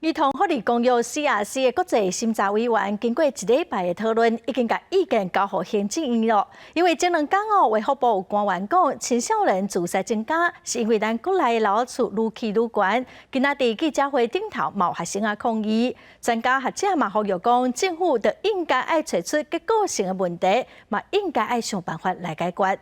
兒童福利公約 CRC 的國際審查委員經過一禮拜的討論，已經共意見交予行政院囉。因為前兩工哦，衛福部有官員講，青少年自殺增加，是因為咱國內的樓仔厝愈起愈懸。今仔佇記者會頂頭，嘛有學生仔抗議，專家學者嘛呼籲講，政府就應該愛揣出結構性的問題，嘛應該愛想辦法來解決。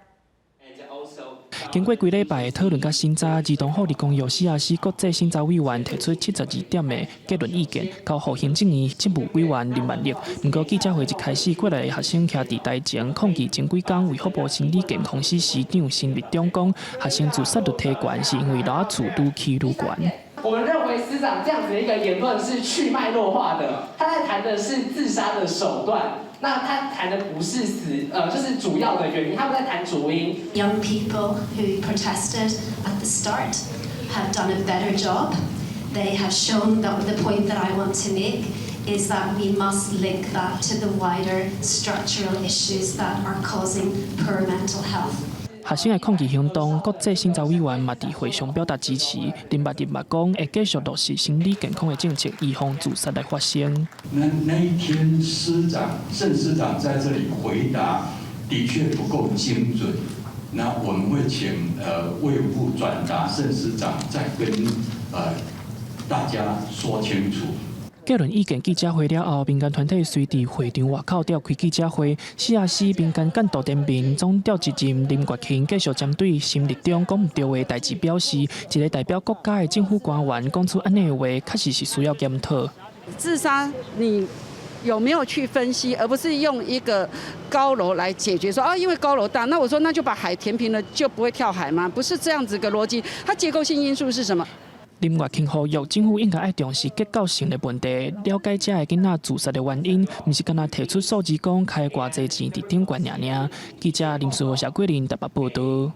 經過幾禮拜的討論佮審查，兒童福利公約 CRC 國際審查委員提出72點的結論意見，交予行政院政務委員林萬億。毋過記者會一開始，國內的學生徛佇台前抗議前幾工衛福部心理健康司司長沈日中講，學生自殺率提懸是因為樓仔厝愈起愈懸。我們認為司長這樣子的一個言論是去脈絡化的，他在談的是自殺的手段，那他談的不是死，就是主要的原因，他們在談主因。 Young people who protested at the start have done a better job. They have shown that the point that I want to make is that we must link that to the wider structural issues that are causing poor mental health. 學生的抗議行動，國際審查委員嘛佇會上表達支持。林萬億嘛講，會繼續落實心理健康的政策，預防自殺來發生。那一天，司長鄭司長在這裡回答，的確不夠精準。那我們會請衛福部轉達盛司長，再跟大家說清楚。結論意見記者會了後，民間團體隨佇會場外口召開記者會。CRC 民間監督聯盟總召集人林月琴繼續針對沈日中講毋對的代誌表示，一個代表國家的政府官員講出按呢的話，確實是需要檢討。自殺，你有沒有去分析，而不是用一個高樓來解決？說啊，因為高樓大，那我說那就把海填平了，就不會跳海嗎？不是這樣子個邏輯。它結構性因素是什麼？林月琴呼籲政府應該愛重視結構性的問題，了解這的囡仔自殺的原因，毋是干焦提出數字講開偌濟錢佇頂懸爾爾。記者林書豪、謝桂林台北報導。